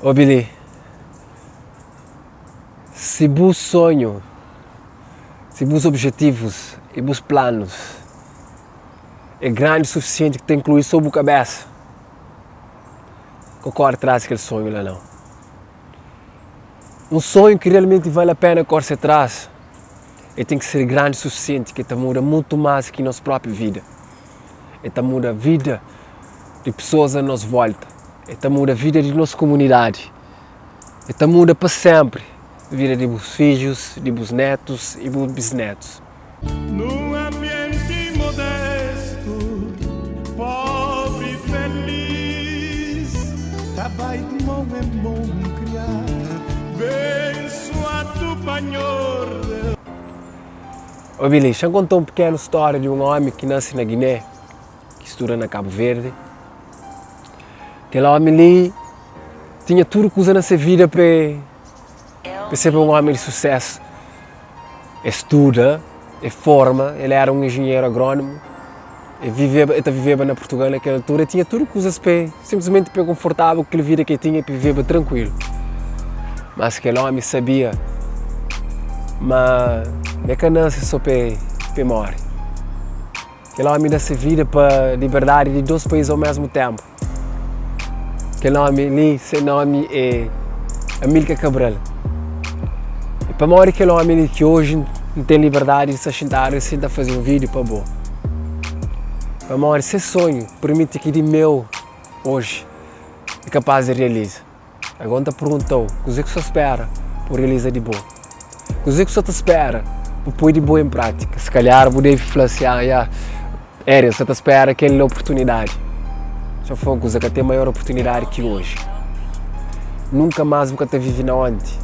Obi li, si bu sonhu, si bus objetivus i bus planus é grandi sufisienti ki ta inklui so bu kabesa, ka kori tras di kel sonhu la nau. Un sonhu ki realmenti vali a pena kori se tras, el ten ki ser grandi sufisienti ki ta muda mutu mas ki nos propi vida. El ta muda vida di pesoas a nos volta, el ta muda vida di nos komunidadi, el ta muda pa senpri vida di bus fidjus, di bus netus i bu bisnetus. Num ambienti modestu, pobri feliz, ta bai di mon en mon kriá, bensuadu pa Nhordes. Obi li, xa-m konta un pikenu stória di un ómi ki nase na Giné, ki studa na Kabu Verdi. Kel ómi li tinha tudu kuza na se vida pa e seba un ómi di susésu. E studa, e forma, el éra un enjenheru agrônomu, e viveba, e ta viveba na Purtugal na kel altura, e tinha tudu kuzas pa e, sinplismenti pa e konfortaba ku kel vida ki e tinha, pa e viveba trankuilu. Mas kel ómi sabia ma e ka nase so pa e móre. Kel ómi da se vida pa liberdadi di dos país au mesmu ténpu. Kel ómi li, se nómi é Amílcar Cabral. E pamodi kel ómi li ki oji N ten liberdadi di sta xintadu i si N ta faze un vídiu pa bo. Pamodi se sonhu permiti ki di meu oji é kapaz di realiza. Agora N ta pergunta-u, kuzê ki bu sta spera pa realiza di bo? Kuzê ki bu sta ta spera pa poi di bo en prátika? Se kalhar bu debe fla si, ah, ya, Eri, N sta ta spera kel oportunidadi. Xa fla un kuza, ka ten maior oportunidadi ki oji. Nunka más bu ka ta vive na onti.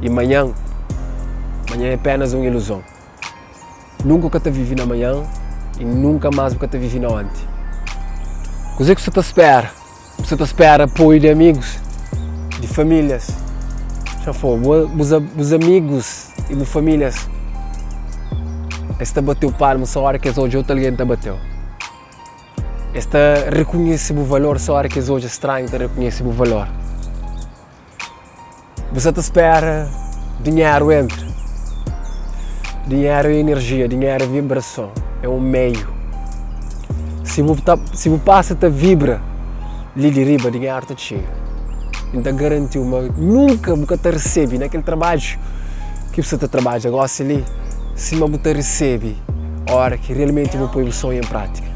I manhan, manhan é apenas un iluzon. Nunka bu ka ta vive na manhan i nunka más bu ka ta vive na onti. Kuzê ki bu sta ta spera? Bu sta ta spera apoiu di amigus, di famílias? Xa fla, bus amigus i bu famílias es ta bateu palmu sô óra ki es odja otu algen ta bateu. Es ta rekonhese bu valor sô óra ki es odja stranhu ta rekonhese bu valor. Bu sa ta spera dinheru entra. Dinheru é enerjia, dinheru é vibrason, é un meiu. Si bu ta, si bu pasa ta vibra li di riba, dinheru ta txiga. N ta garantiu ma nunka bu ka ta resebe na kel trabadju ki bu sa ta trabadja gosi li, sima bu ta resebe ora ki realmenti bu poi bu sonhu en prátika.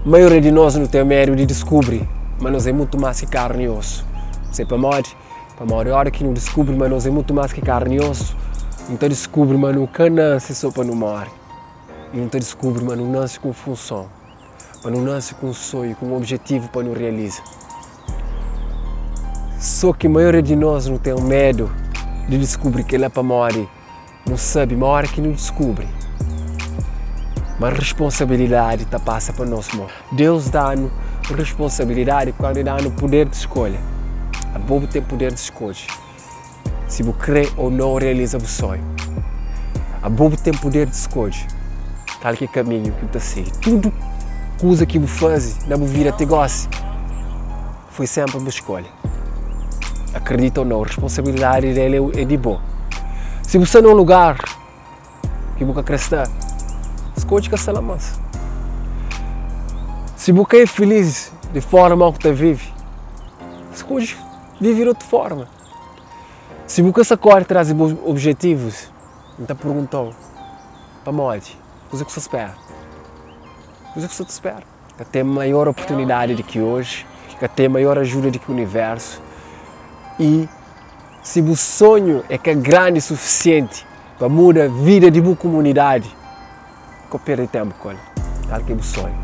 Maioria di nos nu ten medu di diskubri ma nos é mutu más ki karni i osu. Se pamodi? Pamodi óra ki nu diskubri ma nos é mutu más ki karni i osu, nu ta diskubri ma nu ka nase sô pa nu móre. I nu ta diskubri ma nu nase ku un funson, ma nu nase ku un sonhu, ku un objetivu pa nu realiza. Sô ki maioria di nos nu ten medu di diskubri kel-la pamodi Nu sabe ma óra ki nu diskubri ma responsabilidadi ta pasa pa nos mô. Deus da-nu responsabilidadi kandu el da-nu puder di skolha. Abo bu ten puder di skodje si bu krê ô nau realiza bu sonhu. Abo bu ten puder di skodje kal ki é kaminhu ki bu ta sigi. Tudu kuza ki bu faze na bu vida ti gósi foi sénpri bu skolha. Akredita ou nau, responsabilidadi del é di bo. Si bu sta na un lugar ki bu ka kre sta, skodje ka sta la mas. Si bu ka é filis di forma ku ta vive, skodje vive di otu forma. Si bu ka sta kore tras di bu objetivus, N ta perguntau, pamodi? Kuze ku sta spera? Kuze ku sta ta spera? Ka ten maior oportunidadi di ki oji, ka ten maior ajuda di ki universu i si bu sonhu é ka grandi sufisienti pa muda vida di bu kumunidadi, ka perde tenpu ku el. Kal ki é bu sonhu?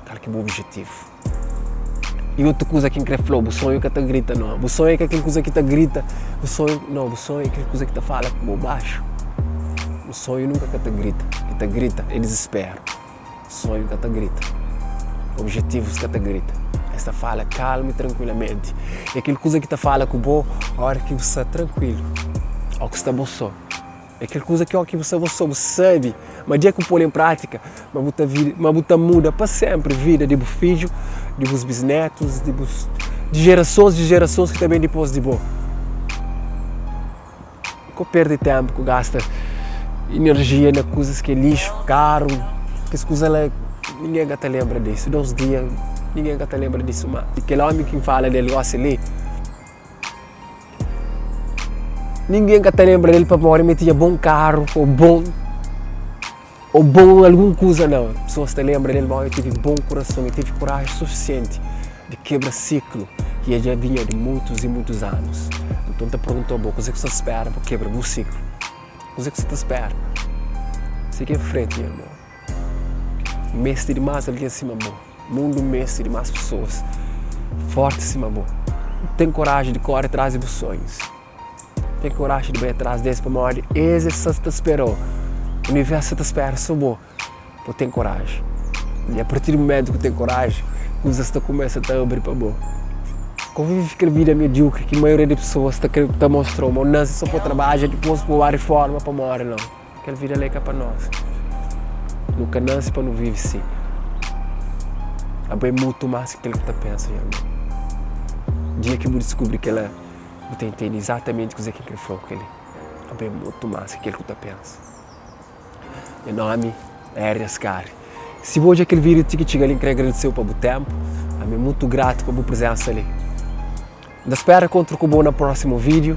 Kal ki é bu objetivu? I otu kuza ki N kre fla-u, bu sonhu ka ta grita no. Bu sonhu é ka kel kuza ki ta grita, bu sonhu, no, bu sonhu é kel kuza ki ta fala ku bo baxu. Bu sonhu nunka ka ta grita, ki ta grita é dizisperu. Sonhu ka ta grita, objetivus ka ta grita, es ta fala kalmu i trankuilamenti. É kel kuza ki ta fala ku bo óra ki bu sta trankuilu ô ki sta bo sô. É kel kuza ki óra ki bu sta bo sô, bu sabe ma dia ki bu pô-l en prátika ma bu ta ma bu ta muda pa sénpri vida di bu fidju. di bus bisnetus, di bus di jerasons di jerasons ki ta ben dipôs di bo. Ka perde ténpu ku gasta inerjia na kuzas ki é lixu, karu, kes kuza la ningen ka ta lenbra disu. Dos dia ningen ka ta lenbra disu más. Kel ómi ki N fala del gósi li, ningen ka ta lenbra del pamodi ma el tinha bon karu ô bon ô bon algun kuza nau. Pesoas ta lenbra del pamodi el tevi bon kurason, el tevi koraji sufisienti di kebra siklu ki el dja binha di muitus i muitus anus. Nton, N ta pergunta-u bo, kuzê ki bu sta spera pa kebra bu siklu? Kuzê ki bu sta ta spera? Sigi en frenti, nha irmon. Meste di más algen sima bo. Mundu meste di más pesoas fórti sima bo. Ten koraji di kóre tras di bus sonhus. Ten koraji di bai atrás des pamodi es es sa ta spera-u. Universu sa ta spera so bo pa ten koraji. I apartir di mumentu ki bu ten koraji, kuzas ta kumesa ta abri pa bo. Ka bu vive kel vida mediokri ki maioria di pesoas ta kre ta mostra-u ma bu nase so pa trabadja dipôs pa bu ba riforma pa móre. Nau, kel vida la é ka pa nos. Nu ka nase pa nu vive si. Abo é mutu más ki kel ki bu ta pensa, nha irmon. Dia ki bu diskubri kel-la. Bu ta intende izatamenti kuzê ki N krê fla-u ku kel-li. Abo é mutu más ki kel ki bu ta pensa. Nha nómi é Ary Ascari. Si bu odja kel vídiu ti ki txiga li, N krê agradese-u pa bu ténpu. Ami é mutu gratu pa bu prezénsa li. N ta spera kontra ku bo na prósimu vídiu.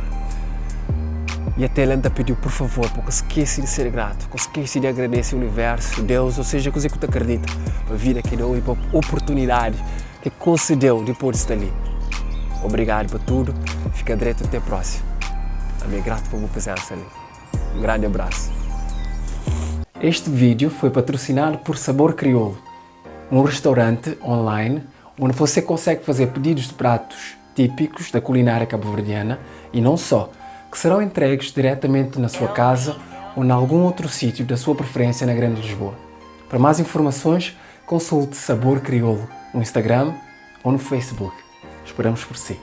I até la, N ta pidi-u, pur favor, pa ka skese di ser gratu, ka skese di agradese universu, Deus, ô seja kuzê ki bu ta kridita, pa vida ki da-u i pa oportunidadi ki konsede-u di pode sta li. Obrigadu pa tudu, fika dretu te prósimu. Ami é gratu pa bu prezensa li. Un grandi abrasu. Este vídeo foi patrocinado por Sabor Crioulo, um restaurante online onde você consegue fazer pedidos de pratos típicos da culinária cabo-verdiana e não só, que serão entregues diretamente na sua casa ou em algum outro sítio da sua preferência na Grande Lisboa. Para mais informações, consulte Sabor Crioulo no Instagram ou no Facebook. Esperamos por si.